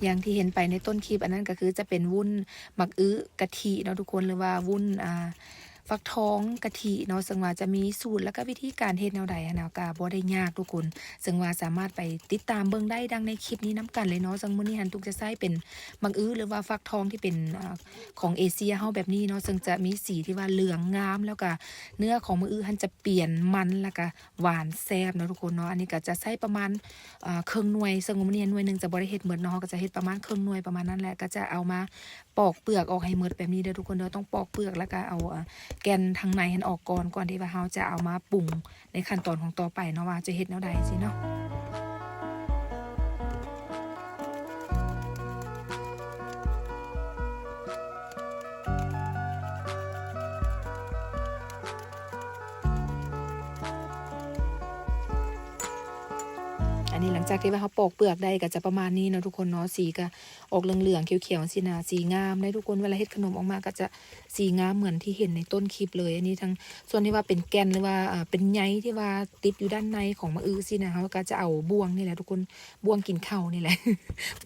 ຢ່າງທີ່ເຫັນໄປໃນຕົ້ນຄລິບ ອັນນັ້ນກໍຄືຈະເປັນວຸ້ນໝາກອຶກະທິເນາະທຸກຄົນ ຫຼືວ່າວຸ້ນ ອ່າ ຟັກທອງກະທິເນາະ. ເຊິ່ງວ່າຈະມີສູດ ແລ້ວກໍວິທີການເຮັດແນວໃດຫັ້ນນະ ກໍບໍ່ໄດ້ຍາກທຸກຄົນ ເຊິ່ງວ່າສາມາດໄປຕິດຕາມເບິ່ງໄດ້ດັ່ງໃນຄລິບນີ້ນຳກັນເລີຍເນາະ. ເຊິ່ງມື້ນີ້ຫັ້ນ ຕຸກຈະໃຊ້ເປັນໝາກອຶ ຫຼືວ່າຟັກທອງທີ່ເປັນ ອ່າ ຂອງເອເຊຍເຮົາແບບນີ້ເນາະ ເຊິ່ງຈະມີສີທີ່ວ່າເຫຼືອງງາມ ແລ້ວກໍເນື້ອຂອງໝາກອຶຫັ້ນຈະປ່ຽນມັນ ແລ້ວກໍ ຫວານແຊບເນາະທຸກຄົນເນາະ. ອັນນີ້ກໍຈະໃຊ້ປະມານ ເອີ ເຄິ່ງໜ່ວຍ ເຊິ່ງມື້ນີ້ໜ່ວຍໜຶ່ງຈະບໍ່ໄດ້ເຮັດໝົດເນາະ ເຮົາກໍຈະເຮັດປະມານເຄິ່ງໜ່ວຍປະມານນັ້ນແຫຼະ. ກໍຈະເອົາມາປອກເປືອກອອກໃຫ້ໝົດແບບນີ້ເດີທຸກຄົນເດີ ຕ້ອງປອກເປືອກ ແລ້ວກໍເອົາ ເອີ ແກ່ນທາງໃນຫັ້ນອອກກ່ອນ ກ່ອນທີ່ວ່າເຮົາຈະເອົາມາປຸງໃນຂັ້ນຕອນຂອງຕໍ່ໄປເນາະ ວ່າຈະເຮັດແນວໃດຊີ້ເນາະ. ອັນນີ້ຫຼັງຈາກທີ່ວ່າເຮົາປອກເປືອກໄດ້ກໍຈະປະມານນີ້ເນາະທຸກຄົນເນາະ ສີກໍອອກເຫຼືອງໆຂຽວໆຊີ້ນະ ສີງາມເດ້ທຸກຄົນ. ເວລາເຮັດຂະໜົມອອກມາກໍຈະສີງາມເໝືອນທີ່ເຫັນໃນຕົ້ນຄລິບເລີຍ. ອັນນີ້ທັງສ່ວນທີ່ວ່າເປັນແກ່ນ ຫຼືວ່າ ເອີ ເປັນໃຍທີ່ວ່າຕິດຢູ່ດ້ານໃນຂອງໝາກອຶຊີ້ນະ ເຮົາກໍຈະເອົາບ່ວງນີ້ແຫຼະທຸກຄົນ ບ່ວງກິນເຂົ້ານີ້ແຫຼະ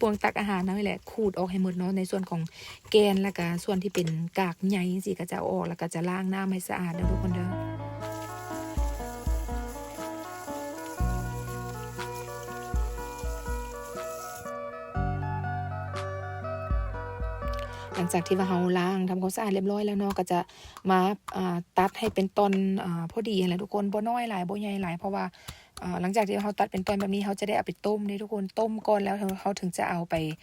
ບ່ວງຕັກອາຫານເຮົານີ້ແຫຼະ ຂູດອອກໃຫ້ໝົດເນາະ ໃນສ່ວນຂອງແກ່ນ ແລ້ວກະສ່ວນທີ່ເປັນກາກໃຍຊີ້ ກະຈະເອົາອອກ ແລ້ວກະຈະລ້າງນ້ຳໃຫ້ສະອາດເດີທຸກຄົນເດີ. ຫຼັງຈາກທີ່ວ່າເຮົາລ້າງທຳຄວາມສະອາດຮຽບຮ້ອຍແລ້ວເນາະ ກະຈະມາ ອ່າ ຕັດໃຫ້ເປັນຕ່ອນ ອ່າ ພໍດີຫັ້ນແຫຼະທຸກຄົນ ບໍ່ນ້ອຍຫຼາຍ ບໍ່ໃຫຍ່ຫຼາຍ ເພາະວ່າ ອ່າ ຫຼັງຈາກທີ່ເຮົາຕັດເປັນຕອນແບບນີ້ ເຮົາຈະໄດ້ເອົາໄປຕົ້ມເດ້ທຸກຄົນ ຕົ້ມກ່ອນແລ້ວເຮົາ ເຮົາເຖິງຈະເອົາໄປ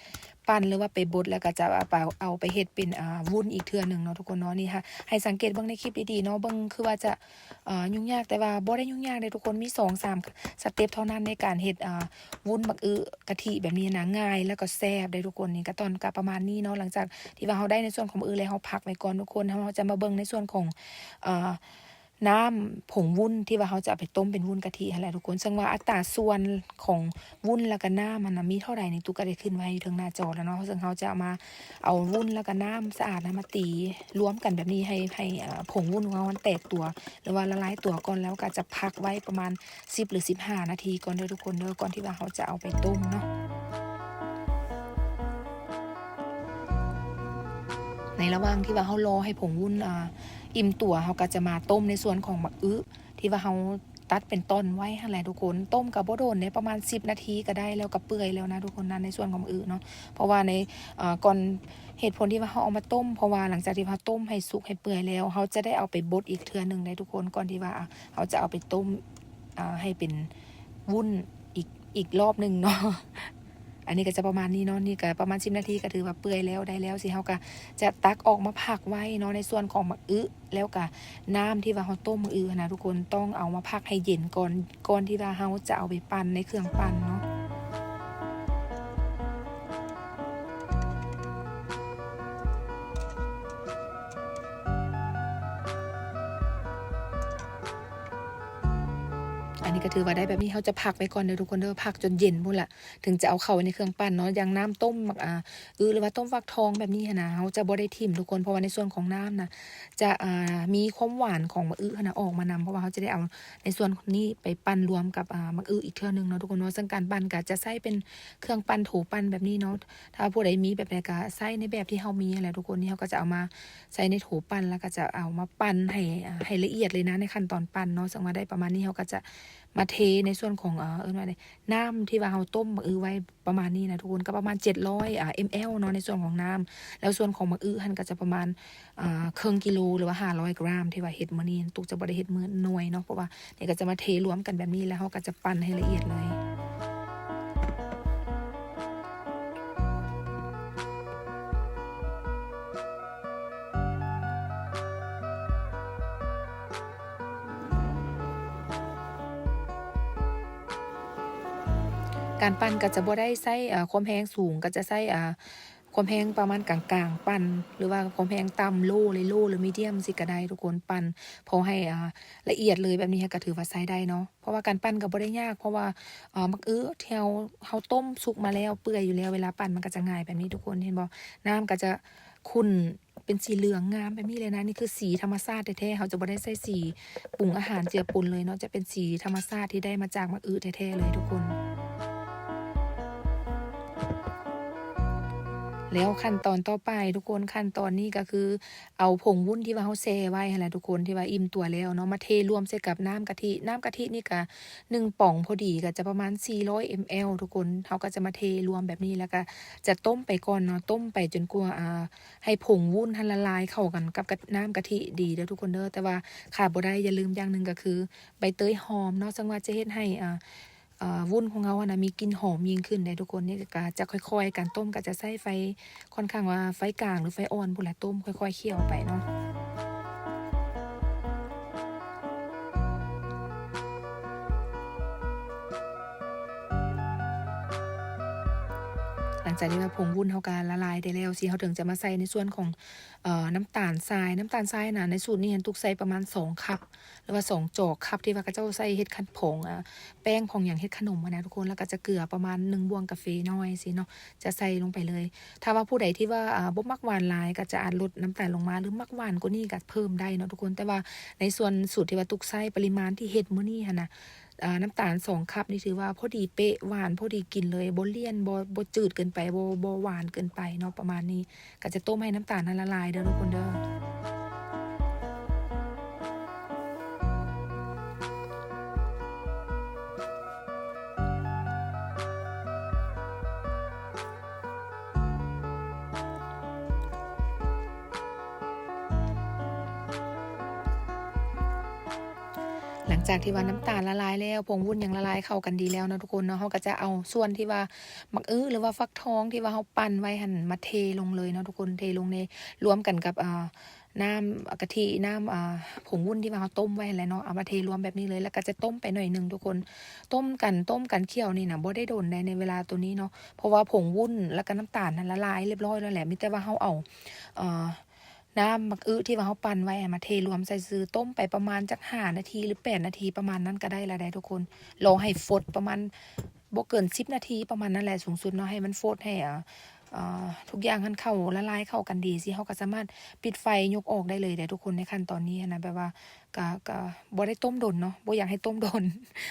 ປັ່ນ ຫຼືວ່າໄປບົດ ແລ້ວກໍຈະເອົາໄປ ເອົາໄປເຮັດເປັນ ອ່າ ວຸ້ນອີກເທື່ອໜຶ່ງເນາະທຸກຄົນເນາະ. ນີ້ ໃຫ້ ໃຫ້ສັງເກດເບິ່ງໃນຄລິບດີໆເນາະ ເບິ່ງຄືວ່າຈະ ເອີ ຫຍຸ້ງຍາກ ແຕ່ວ່າບໍ່ໄດ້ຫຍຸ້ງຍາກເດ້ທຸກຄົນ ມີສອງສາມສະເຕັບເທົ່ານັ້ນໃນການເຮັດ ອ່າ ວຸ້ນໝາກອຶກະທິແບບນີ້ນະ ງ່າຍ ແລ້ວກໍແຊບເດ້ທຸກຄົນ. ນີ້ກໍຕອນ ກໍປະມານນີ້ເນາະ ຫຼັງຈາກທີ່ວ່າເຮົາໄດ້ໃນສ່ວນຂອງໝາກອຶແລ້ວ ເຮົາພັກໄວ້ກ່ອນທຸກຄົນ ເຮົາຈະມາເບິ່ງໃນສ່ວນຂອງ ອ່າ ນ້ຳຜົງວຸ້ນທີ່ວ່າເຮົາຈະເອົາໄປຕົ້ມເປັນວຸ້ນກະທິຫັ້ນແຫຼະທຸກຄົນ ເຊິ່ງວ່າອັດຕາສ່ວນຂອງວຸ້ນແລ້ວກໍນ້ຳຫັ້ນນະ ມີເທົ່າໃດນີ້ ຕຸກກໍໄດ້ຂຶ້ນໄວ້ຢູ່ເທິງໜ້າຈໍແລ້ວເນາະ ເຊິ່ງເຮົາຈະເອົາມາ ເອົາວຸ້ນແລ້ວກໍນ້ຳສະອາດນະ ມາຕີລວມກັນແບບນີ້ ໃຫ້ ໃຫ້ ເອີ ຜົງວຸ້ນຂອງເຮົາມັນແຕກຕົວ ຫຼືວ່າລະລາຍຕົວກ່ອນ ແລ້ວກໍຈະພັກໄວ້ປະມານສິບ ຫຼື ສິບຫ້ານາທີກ່ອນເດີທຸກຄົນເດີ ກ່ອນທີ່ວ່າເຮົາຈະເອົາໄປຕົ້ມເນາະ. ໃນລະຫວ່າງທີ່ວ່າເຮົາລໍໃຫ້ຜົງວຸ້ນ ອ່າ ອີ່ມຕົວ ເຮົາກໍຈະມາຕົ້ມໃນສ່ວນຂອງໝາກອຶທີ່ວ່າເຮົາຕັດເປັນຕ່ອນໄວ້ຫັ້ນແຫຼະທຸກຄົນ. ຕົ້ມກໍບໍ່ດົນເດ້ ປະມານສິບນາທີກໍໄດ້ແລ້ວ ກໍເປື່ອຍແລ້ວນະທຸກຄົນນະ ໃນສ່ວນຂອງໝາກອຶເນາະ. ເພາະວ່າໃນ ເອີ ກ່ອນ ເຫດຜົນທີ່ວ່າເຮົາເອົາມາຕົ້ມ ເພາະວ່າຫຼັງຈາກທີ່ເຮົາຕົ້ມໃຫ້ສຸກໃຫ້ເປື່ອຍແລ້ວ ເຮົາຈະໄດ້ເອົາໄປບົດອີກເທື່ອໜຶ່ງເດ້ທຸກຄົນ ກ່ອນທີ່ວ່າ ອ່າ ເຮົາຈະເອົາໄປຕົ້ມ ອ່າ ໃຫ້ເປັນວຸ້ນອີກ ອີກລອບໜຶ່ງເນາະ. ອັນນີ້ກໍຈະປະມານນີ້ເນາະ ນີ້ກໍປະມານສິບນາທີກໍຖືວ່າເປື່ອຍແລ້ວ ໄດ້ແລ້ວ ຊິເຮົາກໍຈະຕັກອອກມາພັກໄວ້ເນາະ ໃນສ່ວນຂອງໝາກອຶ ແລ້ວກໍນ້ຳທີ່ວ່າເຮົາຕົ້ມໝາກອຶຫັ້ນນະທຸກຄົນ ຕ້ອງເອົາມາພັກໃຫ້ເຢັນກ່ອນ ກ່ອນທີ່ວ່າເຮົາຈະເອົາໄປປັ່ນໃນເຄື່ອງປັ່ນເນາະ. ອັນນີ້ກໍຖືວ່າໄດ້ແບບນີ້ ເຮົາຈະພັກໄວ້ກ່ອນເດີທຸກຄົນເດີ ພັກຈົນເຢັນພຸ້ນລະ ເຖິງຈະເອົາເຂົ້າໄປໃນເຄື່ອງປັ່ນເນາະ. ຢ່າງນ້ຳຕົ້ມໝາກອາ ອຶ ຫຼືວ່າຕົ້ມຟັກທອງແບບນີ້ຫັ້ນນະ ເຮົາຈະບໍ່ໄດ້ຖິ້ມທຸກຄົນ ເພາະວ່າໃນສ່ວນຂອງນ້ຳນະ ຈະ ອ່າ ມີຄວາມຫວານຂອງໝາກອຶຫັ້ນນະອອກມານຳ ເພາະວ່າເຮົາຈະໄດ້ເອົາໃນສ່ວນນີ້ໄປປັ່ນລວມກັບ ອ່າ ໝາກອຶອີກເທື່ອໜຶ່ງເນາະທຸກຄົນເນາະ. ເຊິ່ງການປັ່ນກໍຈະໃຊ້ເປັນເຄື່ອງປັ່ນໂຖປັ່ນແບບນີ້ເນາະ ຖ້າຜູ້ໃດມີແບບໃດກໍໃຊ້ໃນແບບທີ່ເຮົາມີຫັ້ນແຫຼະທຸກຄົນ. ນີ້ເຮົາກໍຈະເອົາມາໃສ່ໃນໂຖປັ່ນ ແລ້ວກໍຈະເອົາມາປັ່ນໃຫ້ ອ່າ ໃຫ້ລະອຽດເລີຍນະ ໃນຂັ້ນຕອນປັ່ນເນາະ. ເຊິ່ງວ່າໄດ້ປະມານນີ້ ເຮົາກໍຈະມາເທໃນສ່ວນຂອງ ເອີ ເອີ້ນວ່າ ນ້ຳທີ່ວ່າເຮົາຕົ້ມໝາກອຶໄວ້ປະມານນີ້ນະທຸກຄົນ ກໍປະມານເຈັດຮ້ອຍ ອ່າ ເອັມແອລເນາະ ໃນສ່ວນຂອງນ້ຳ ແລ້ວສ່ວນຂອງໝາກອຶຫັ້ນກໍຈະປະມານ ອ່າ ເຄິ່ງກິໂລ ຫຼືວ່າຫ້າຮ້ອຍກຣາມ ທີ່ວ່າເຮັດມື້ນີ້ ຕຸກຈະບໍ່ໄດ້ເຮັດມື້ໜ່ວຍເນາະ ເພາະວ່ານີ້ກໍຈະມາເທລວມກັນແບບນີ້ ແລ້ວເຮົາກໍຈະປັ່ນໃຫ້ລະອຽດເລີຍ. ການປັ່ນກໍຈະບໍ່ໄດ້ໃຊ້ ເອີ ຄວາມແຮງສູງ ກໍຈະໃຊ້ ເອີ ຄວາມແຮງປະມານກາງໆ ປັ່ນ ຫຼືວ່າຄວາມແຮງຕ່ຳ ໂລ ເລີ ໂລ ຫຼື ມີດຽມ ຊີ້ກໍໄດ້ທຸກຄົນ ປັ່ນພໍໃຫ້ ອ່າ ລະອຽດເລີຍ ແບບນີ້ກໍຖືວ່າໃຊ້ໄດ້ເນາະ. ເພາະວ່າການປັ່ນກໍບໍ່ໄດ້ຍາກ ເພາະວ່າ ເອີ ໝາກອຶທີ່ເຮົາ ເຮົາຕົ້ມສຸກມາແລ້ວ ເປື່ອຍຢູ່ແລ້ວ ເວລາປັ່ນມັນກໍຈະງ່າຍແບບນີ້ທຸກຄົນ ເຫັນບໍ່? ນ້ຳກໍຈະຂຸ້ນເປັນສີເຫຼືອງງາມແບບນີ້ເລີຍນະ. ນີ້ຄືສີທຳມະຊາດແທ້ໆ ເຮົາຈະບໍ່ໄດ້ໃສ່ສີປຸງອາຫານເຈືອປົນເລີຍເນາະ ຈະເປັນສີທຳມະຊາດທີ່ໄດ້ມາຈາກໝາກອຶແທ້ໆເລີຍທຸກຄົນ. ແລ້ວຂັ້ນຕອນຕໍ່ໄປທຸກຄົນ ຂັ້ນຕອນນີ້ກໍຄືເອົາຜົງວຸ້ນທີ່ວ່າເຮົາແຊ່ໄວ້ຫັ້ນແຫຼະທຸກຄົນ ທີ່ວ່າອີ່ມຕົວແລ້ວເນາະ ມາເທລວມໃສ່ກັບນ້ຳກະທິ. ນ້ຳກະທິນີ້ກໍໜຶ່ງປ໋ອງພໍດີ ກໍຈະປະມານສີ່ຮ້ອຍເອັມແອລທຸກຄົນ. ເຮົາກໍຈະມາເທລວມແບບນີ້ ແລ້ວກໍຈະຕົ້ມໄປກ່ອນເນາະ ຕົ້ມໄປຈົນກວ່າ ອ່າ ໃຫ້ຜົງວຸ້ນຫັ້ນລະລາຍເຂົ້າກັນກັບ ກັບນ້ຳກະທິດີເດີທຸກຄົນເດີ. ແຕ່ວ່າຂາດບໍ່ໄດ້ ຢ່າລືມຢ່າງໜຶ່ງກໍຄືໃບເຕີຍຫອມເນາະ ເຊິ່ງວ່າຈະເຮັດໃຫ້ ອ່າ ວຸ້ນຂອງເຮົາຫັ້ນນະມີກິ່ນຫອມຍິ່ງຂຶ້ນເດ້ທຸກຄົນ. ນີ້ກໍຈະຄ່ອຍໆ ການຕົ້ມກໍຈະໃຊ້ໄຟຄ່ອນຂ້າງວ່າໄຟກາງ ຫຼື ໄຟອ່ອນພຸ້ນແຫຼະ ຕົ້ມຄ່ອຍໆ ຂ້ຽວໄປເນາະ. ຫຼັງຈາກທີ່ວ່າຜົງວຸ້ນເຮົາກໍລະລາຍໄດ້ແລ້ວ ຊິເຮົາເຖິງຈະມາໃສ່ໃນສ່ວນຂອງ ເອີ ນ້ຳຕານຊາຍ. ນ້ຳຕານຊາຍນະ ໃນສູດນີ້ຫັ້ນ ຕຸກໃສ່ປະມານສອງຄັບ ຫຼືວ່າສອງຈອກ ຄັບທີ່ວ່າເຂົາເຈົ້າໃສ່ເຮັດຂະ ຜອງ ອາ ແປ້ງ ຜອງຫຍັງເຮັດຂະໜົມຫັ້ນນະທຸກຄົນ. ແລ້ວກໍຈະເກືອປະມານໜຶ່ງບ່ວງກາເຟນ້ອຍຊີ້ເນາະ ຈະໃສ່ລົງໄປເລີຍ. ຖ້າວ່າຜູ້ໃດທີ່ວ່າ ອາ ບໍ່ມັກຫວານຫຼາຍ ກໍຈະອາດລົດນ້ຳຕານລົງມາ ຫຼື ມັກຫວານກວ່ານີ້ກໍເພີ່ມໄດ້ເນາະທຸກຄົນ. ແຕ່ວ່າໃນສ່ວນສູດທີ່ວ່າຕຸກໃສ່ ປະລິມານທີ່ເຮັດມື້ນີ້ຫັ້ນນະ ອາ ນ້ຳຕານສອງຄັບນີ້ຖືວ່າພໍດີເປະ ຫວານພໍດີກິນເລີຍ ບໍ່ລຽນ ບໍ່ ບໍ່ຈືດເກີນໄປ ບໍ່ ບໍ່ຫວານເກີນໄປເນາະ ປະມານນີ້. ກໍຈະຕົ້ມໃຫ້ນ້ຳຕານຫັ້ນລະລາຍເດີທຸກຄົນເດີ. ຫຼັງຈາກທີ່ວ່ານ້ຳຕານລະລາຍແລ້ວ ຜົງວຸ້ນຫຍັງລະລາຍເຂົ້າກັນດີແລ້ວເນາະທຸກຄົນເນາະ ເຮົາກໍຈະເອົາສ່ວນທີ່ວ່າໝາກອຶ ຫຼືວ່າຟັກທອງທີ່ວ່າເຮົາປັ່ນໄວ້ຫັ້ນມາເທລົງເລີຍເນາະທຸກຄົນ. ເທລົງໃນ ລວມກັນກັບ ອາ ນ້ຳກະທິ ນ້ຳ ອາ ຜົງວຸ້ນທີ່ວ່າເຮົາຕົ້ມໄວ້ຫັ້ນແຫຼະເນາະ ເອົາມາເທລວມແບບນີ້ເລີຍ. ແລ້ວກໍຈະຕົ້ມໄປໜ້ອຍໜຶ່ງທຸກຄົນ ຕົ້ມກັນ ຕົ້ມກັນຂ້ຽວນີ້ນະ ບໍ່ໄດ້ດົນໃດໃນເວລາໂຕນີ້ເນາະ ເພາະວ່າຜົງວຸ້ນ ແລ້ວກໍນ້ຳຕານຫັ້ນລະລາຍຮຽບຮ້ອຍແລ້ວແຫຼະ. ມີແຕ່ວ່າເຮົາເອົາ ເອີ ນ້ຳໝາກອຶທີ່ວ່າເຮົາປັ່ນໄວ້ມາເທລວມໃສ່ຊື່ໆ ຕົ້ມໄປປະມານຈັກຫ້ານາທີ ຫຼື ແປດນາທີ ປະມານນັ້ນກໍໄດ້ລະໄດ໋ທຸກຄົນ. ລໍໃຫ້ຟົດປະມານບໍ່ເກີນສິບນາທີ ປະມານນັ້ນແຫຼະ ສູງສຸດເນາະ ໃຫ້ມັນຟົດ ໃຫ້ ອາ ອາ ທຸກຢ່າງຫັ້ນເຂົ້າ ລະລາຍເຂົ້າກັນດີຊີ້ ເຮົາກໍສາມາດປິດໄຟຍົກອອກໄດ້ເລີຍເດທຸກຄົນ. ໃນຂັ້ນຕອນນີ້ຫັ້ນນະ ແບບວ່າ ກະ ກະບໍ່ໄດ້ຕົ້ມດົນເນາະ ບໍ່ຢາກໃຫ້ຕົ້ມດົນ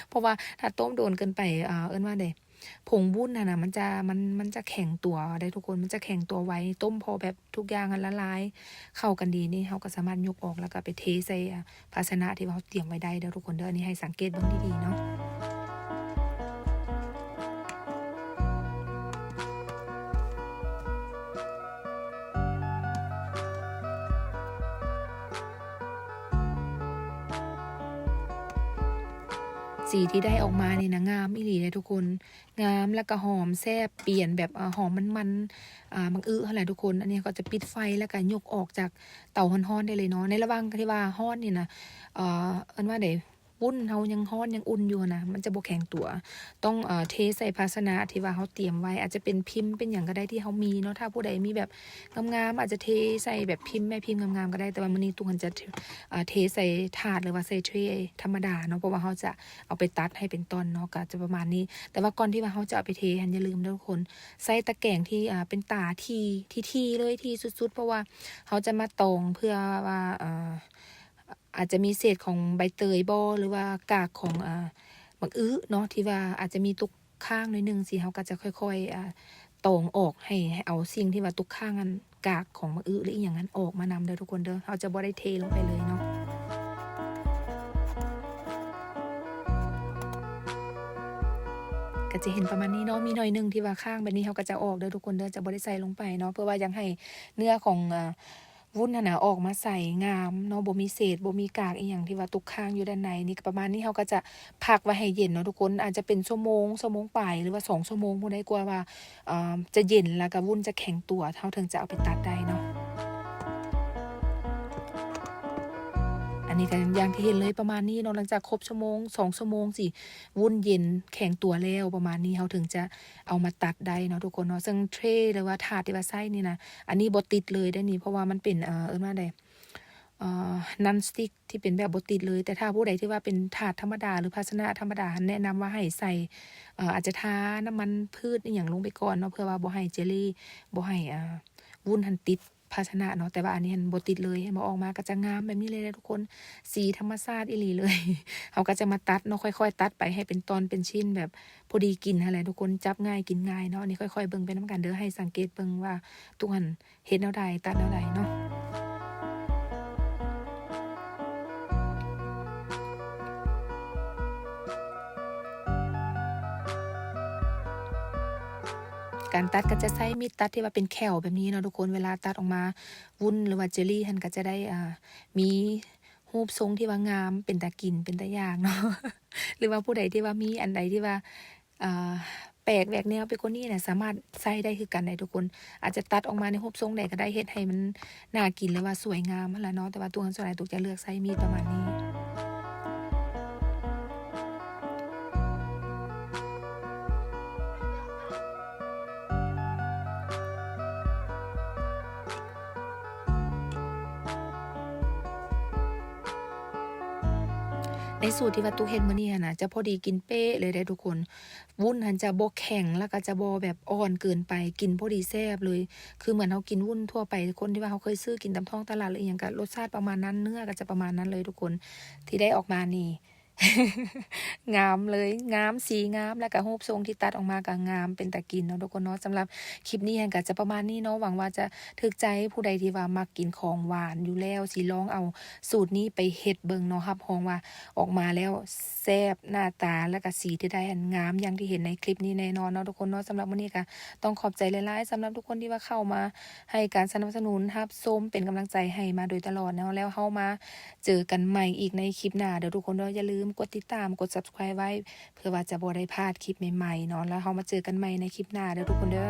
ເພາະວ່າຖ້າຕົ້ມດົນເກີນໄປ ອາ ເອີ້ນວ່າໃດ ຜົງວຸ້ນຫັ້ນນະ ມັນຈະ ມັນ ມັນຈະແຂງຕົວໄດ໋ທຸກຄົນ ມັນຈະແຂງຕົວໄວ. ຕົ້ມພໍແບບທຸກຢ່າງຫັ້ນລະລາຍເຂົ້າກັນດີນີ້ ເຮົາກໍສາມາດຍົກອອກ ແລ້ວກໍໄປເທໃສ່ ອາ ພາຊະນະທີ່ວ່າເຮົາຕຽມໄວ້ໄດ້ເດີທຸກຄົນເດີ. ອັນນີ້ໃຫ້ສັງເກດເບິ່ງດີໆເນາະ. ສີທີ່ໄດ້ອອກມານີ້ນະ ງາມອີ່ຫຼີເດທຸກຄົນ ງາມ ແລ້ວກໍຫອມແຊບ ປ່ຽນແບບ ອາ ຫອມມັນໆ ອາ ໝາກອຶຫັ້ນແຫຼະທຸກຄົນ. ອັນນີ້ເຮົາກໍຈະປິດໄຟ ແລ້ວກໍຍົກອອກຈາກເຕົາຮ້ອນໆໄດ້ເລີຍເນາະ. ໃນລະຫວ່າງທີ່ວ່າຮ້ອນນີ້ນະ ເອີ ເອີ້ນວ່າໃດ ວຸ້ນເຮົາຍັງຮ້ອນຍັງອຸ່ນຢູ່ນະ ມັນຈະບໍ່ແຂງຕົວ. ຕ້ອງ ເອີ ເທໃສ່ພາຊະນະທີ່ວ່າເຮົາຕຽມໄວ້ ອາດຈະເປັນພິມເປັນຫຍັງກໍໄດ້ທີ່ເຮົາມີເນາະ. ຖ້າຜູ້ໃດມີແບບງາມໆ ອາດຈະເທໃສ່ແບບພິມ ແມ່ພິມງາມໆກໍໄດ້. ແຕ່ວ່າມື້ນີ້ຕຸກຫັ້ນຈະ ເອີ ເທໃສ່ຖາດ ຫຼືວ່າໃສ່ເທຣທຳມະດາເນາະ ເພາະວ່າເຮົາຈະເອົາໄປຕັດໃຫ້ເປັນຕ່ອນເນາະ ກໍຈະປະມານນີ້. ແຕ່ວ່າກ່ອນທີ່ວ່າເຮົາຈະເອົາໄປເທຫັ້ນ ຢ່າລືມເດີທຸກຄົນ ໃສ່ຕະແກງທີ່ ອາ ເປັນຕາທີ່ ທີ່ໆເລີຍ ທີ່ສຸດໆ ເພາະວ່າເຮົາຈະມາຕອງເພື່ອວ່າ ເອີ ອາດຈະມີເສດຂອງໃບເຕີຍບໍ ຫຼືວ່າກາກຂອງ ອາ ໝາກອຶເນາະ ທີ່ວ່າອາດຈະມີຕົກຄ້າງໜ້ອຍໜຶ່ງຊີ້ ເຮົາກໍຈະຄ່ອຍໆ ອາ ຕອງອອກໃຫ້ ໃຫ້ເອົາສິ່ງທີ່ວ່າຕົກຄ້າງຫັ້ນ ກາກຂອງໝາກອຶ ຫຼື ອີ່ຫຍັງຫັ້ນອອກມານຳເດີທຸກຄົນເດີ. ເຮົາຈະບໍ່ໄດ້ເທລົງໄປເລີຍເນາະ. ກໍຈະເຫັນປະມານນີ້ເນາະ ມີໜ້ອຍໜຶ່ງທີ່ວ່າຄ້າງແບບນີ້ ເຮົາກໍຈະອອກເດີທຸກຄົນເດີ ຈະບໍ່ໄດ້ໃສ່ລົງໄປເນາະ ເພື່ອວ່າຢາກໃຫ້ເນື້ອຂອງ ອາ ວຸ້ນຫັ້ນນະ ອອກມາໃສງາມເນາະ ບໍ່ມີເສດ ບໍ່ມີກາກອີ່ຫຍັງທີ່ວ່າຕົກຄ້າງຢູ່ດ້ານໃນ. ນີ້ກໍປະມານນີ້ ເຮົາກໍຈະພັກໄວ້ໃຫ້ເຢັນເນາະທຸກຄົນ ອາດຈະເປັນຊົ່ວໂມງ ຊົ່ວໂມງປາຍ ຫຼືວ່າສອງຊົ່ວໂມງພຸ້ນໄດ໋ ກວ່າວ່າ ເອີ ຈະເຢັນ ແລ້ວກໍວຸ້ນຈະແຂງຕົວ ເຮົາເຖິງຈະເອົາໄປຕັດໄດ້ເນາະ. ອັນນີ້ກໍຢ່າງທີ່ເຫັນເລີຍ ປະມານນີ້ເນາະ ຫຼັງຈາກຄົບຊົ່ວໂມງ ສອງຊົ່ວໂມງ ຊິວຸ້ນເຢັນແຂງຕົວແລ້ວ ປະມານນີ້ ເຮົາເຖິງຈະ ເອົາມາຕັດໄດ້ເນາະທຸກຄົນເນາະ. ເຊິ່ງເທຣ ຫຼືວ່າຖາດທີ່ວ່າໃຊ້ນີ້ນະ ອັນນີ້ບໍ່ຕິດເລີຍເດ້ນີ້ ເພາະວ່າມັນເປັນ ເອີ ເອີ້ນວ່າໃດ ເອີ ນອນສະຕິກ ທີ່ເປັນແບບບໍ່ຕິດເລີຍ. ແຕ່ຖ້າຜູ້ໃດທີ່ວ່າເປັນຖາດທຳມະດາ ຫຼື ພາຊະນະທຳມະດາ ແນະນຳວ່າໃຫ້ໃສ່ ເອີ ອາດຈະທານ້ຳມັນພືດອີ່ຫຍັງລົງໄປກ່ອນເນາະ ເພື່ອວ່າບໍ່ໃຫ້ເຈລລີ ບໍ່ໃຫ້ ເອີ ວຸ້ນຫັ້ນຕິດ ພາຊະນະເນາະ, ແຕ່ວ່າອັນນີ້ຫັ້ນບໍ່ຕິດເລີຍ. ເຫັນບໍ່? ອອກມາກໍຈະງາມແບບນີ້ເລີຍນະທຸກຄົນ, ສີທຳມະຊາດອີ່ຫຼີເລີຍ. ເຮົາກໍຈະມາຕັດເນາະ, ຄ່ອຍໆຕັດໄປໃຫ້ເປັນຕອນເປັນຊິ້ນ ແບບພໍດີກິນຫັ້ນແຫຼະທຸກຄົນ, ຈັບງ່າຍກິນງ່າຍເນາະ. ອັນນີ້ຄ່ອຍໆເບິ່ງໄປນຳກັນເດີ, ໃຫ້ສັງເກດເບິ່ງວ່າຕຸກຫັ້ນ ເຮັດແນວໃດ ຕັດແນວໃດເນາະ. ການຕັດກໍຈະໃຊ້ມີດຕັດທີ່ວ່າເປັນແຂ້ວແບບນີ້ເນາະທຸກຄົນ. ເວລາຕັດອອກມາ ວຸ້ນ ຫຼືວ່າເຈລລີຫັ້ນ ກໍຈະໄດ້ ອ່າ ມີຮູບຊົງທີ່ວ່າງາມ ເປັນຕາກິນ ເປັນຕາຢາກເນາະ. ຫຼືວ່າຜູ້ໃດທີ່ວ່າມີອັນໃດທີ່ວ່າ ອ່າ ແປກແຫວກແນວໄປກວ່ານີ້ນະ ສາມາດໃຊ້ໄດ້ຄືກັນໄດ໋ທຸກຄົນ. ອາດຈະຕັດອອກມາໃນຮູບຊົງໃດກໍໄດ້ ເຮັດໃຫ້ມັນໜ້າກິນ ຫຼືວ່າສວຍງາມຫັ້ນລະເນາະ, ແຕ່ວ່າຕຸກຫັ້ນສ່ວນຫຼາຍຕຸກຈະເລືອກໃຊ້ມີດປະມານນີ້. ໃນສູດທີ່ວ່າຕຸກເຮັດມື້ນີ້ຫັ້ນນະ ຈະພໍດີກິນເປະເລີຍເດ້ທຸກຄົນ. ວຸ້ນຫັ້ນຈະບໍ່ແຂງ ແລ້ວກໍຈະບໍ່ແບບອ່ອນເກີນໄປ, ກິນພໍດີແຊບເລີຍ. ຄືເໝືອນເຮົາກິນວຸ້ນທົ່ວໄປ ຄົນທີ່ວ່າເຮົາເຄີຍຊື້ກິນຕາມທ້ອງຕະຫຼາດ ຫຼືອີ່ຫຍັງ ກໍລົດຊາດປະມານນັ້ນ, ເນື້ອກໍຈະປະມານນັ້ນເລີຍທຸກຄົນ ທີ່ໄດ້ອອກມານີ້. ງາມເລີຍ, ງາມ, ສີງາມ, ແລ້ວກະຮູບຊົງທີ່ຕັດອອກມາກະງາມເປັນຕາກິນເນາະທຸກຄົນເນາະ. ສຳລັບຄລິບນີ້ຫັ້ນກະຈະປະມານນີ້ເນາະ, ຫວັງວ່າຈະຖືກໃຈຜູ້ໃດທີ່ວ່າມັກກິນຂອງຫວານຢູ່ແລ້ວ, ຊິລອງເອົາສູດນີ້ໄປເຮັດເບິ່ງເນາະ. ຮັບຮອງວ່າອອກມາແລ້ວແຊບ, ໜ້າຕາ ແລ້ວກະສີທີ່ໄດ້ຫັ້ນງາມຢ່າງທີ່ເຫັນໃນຄລິບນີ້ແນ່ນອນເນາະທຸກຄົນເນາະ. ສຳລັບມື້ນີ້ກະຕ້ອງຂອບໃຈຫຼາຍໆ ສຳລັບທຸກຄົນທີ່ວ່າເຂົ້າມາໃຫ້ການສະໜັບສະໜູນ, ຮັບຊົມ, ເປັນກຳລັງໃຈໃຫ້ມາໂດຍຕະຫຼອດເນາະ. ແລ້ວເຮົາມາ ເຈີກັນໃໝ່ອີກໃນຄລິບໜ້າເດີທຸກຄົນເດີ. ຢ່າລືມກົດຕິດຕາມ, ກົດ Subscribe ໄວ້ ເພື່ອວ່າຈະບໍ່ໄດ້ພາດຄລິບໃໝ່ໆເນາະ. ແລ້ວເຮົາມາເຈີກັນໃໝ່ໃນຄລິບໜ້າເດີທຸກຄົນເດີ.